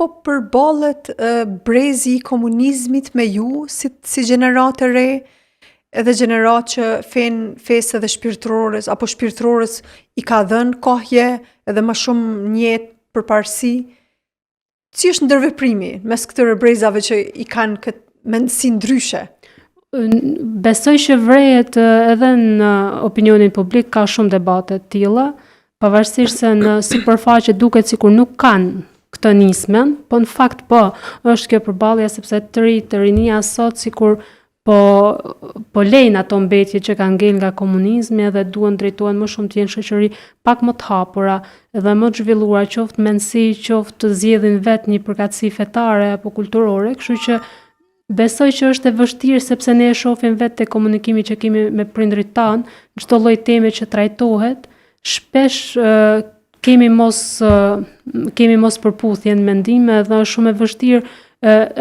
po përballet brezi i komunizmit me ju si si gjeneratë e re, edhe gjeneratë që fenë, fesë edhe shpirtërores apo shpirtërores i ka dhënë kahje edhe më shumë në jetë përparësi. Si është ndërveprimi mes këtyre brezave që i kanë këtë mendësi ndryshe? Besoj që vrehet edhe në opinionin publik ka shumë debate të tilla, pavarësisht se në sipërfaqe duket sikur nuk kanë këtë nismën, po në fakt po, është kjo përballja sepse të rinjtë, rinia sot sikur po po lejnë ato mbetje që kanë ngel nga komunizmi edhe duan drejtohen më shumë të jenë shoqëri pak më të hapura dhe më të zhvilluara, qoftë mendësi, qoftë të zgjedhin vetë një përkatësi fetare apo kulturore, kështu që besoj që është e vështirë sepse ne e shohim vetë te komunikimi që kemi me prindërit tanë, çdo lloj teme që trajtohet, shpesh kemi mos kemi mospërputhje në mendime dhe është shumë e vështirë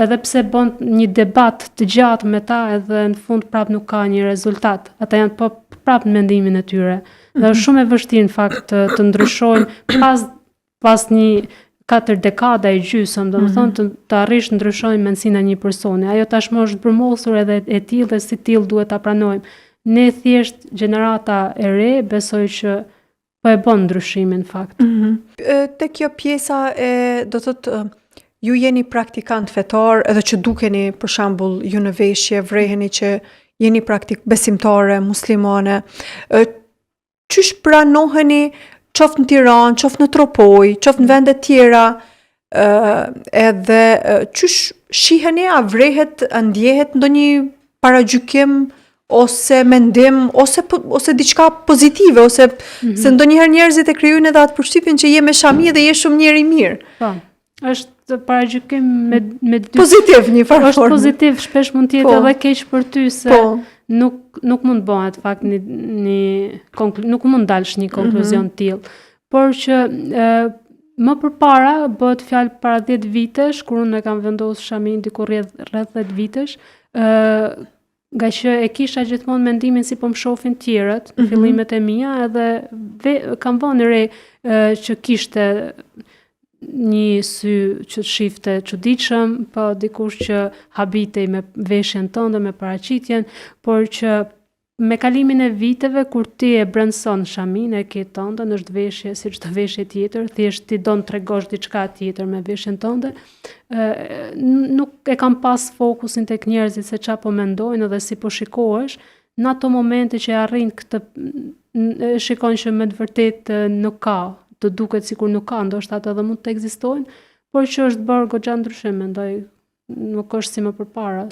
edhe pse bën një debat të gjatë me ta edhe në fund prap nuk ka një rezultat. Ata janë po prap në mendimin e tyre. Dhe është mhm. shumë e vështirë në fakt të, të ndryshojnë pas pas një katër dekada e gjysëm, domethënë mm -hmm. të, të arrish të ndryshojnë mendësinë e një personi. Ajo tashmë është brumosur edhe e tillë dhe si tillë duhet ta pranojmë. Ne thjesht gjenerata e re besoj që Po e bën ndryshimin në fakt. Mm -hmm. Te kjo pjesa e do të thotë ju jeni praktikant fetar edhe që dukeni për shembull ju në veshje vreheni që jeni praktik besimtare muslimane. Qysh pranoheni qoftë në Tiranë, qoftë në Tropojë, qoftë në vende tjera, ë edhe qysh shiheni a vrehet, a ndjehet ndonjë paragjykim ose mendim ose ose diçka pozitive ose mm -hmm. se ndonjëherë njerëzit e krijojnë edhe atë përshtypjen që je me shami dhe je shumë njeri i mirë. Po. Është paragjykim me me dy pozitiv një farë Është pozitiv, shpesh mund të jetë po. edhe keq për ty se po. nuk nuk mund të bëhet fakt një një konklu, nuk mund dalësh një konkluzion mm -hmm. të tillë. Por që e, më përpara bëhet fjalë para 10 vitesh kur unë e kam vendosur shaminë diku rreth rreth 10 vitesh, ë nga që e kisha gjithmonë mendimin si po më shohin tjerët në mm -hmm. fillimet e mia edhe ve, kam vënë re e, që kishte një sy që të shifte çuditshëm, po dikush që habitej me veshjen tënde, me paraqitjen, por që Me kalimin e viteve, kur ti e brendëson shaminë, e ke tënden, është veshje si çdo veshje tjetër, thjesht ti don të tregosh diçka tjetër me veshjen tënde. Ë nuk e kam pas fokusin tek njerëzit se ça po mendojnë dhe si po shikohesh, në ato momente që e arrin këtë e shikon që me të vërtetë nuk ka, të duket sikur nuk ka, ndoshta ato edhe mund të ekzistojnë, por që është bërë goxha ndryshim, mendoj, nuk është si më përpara.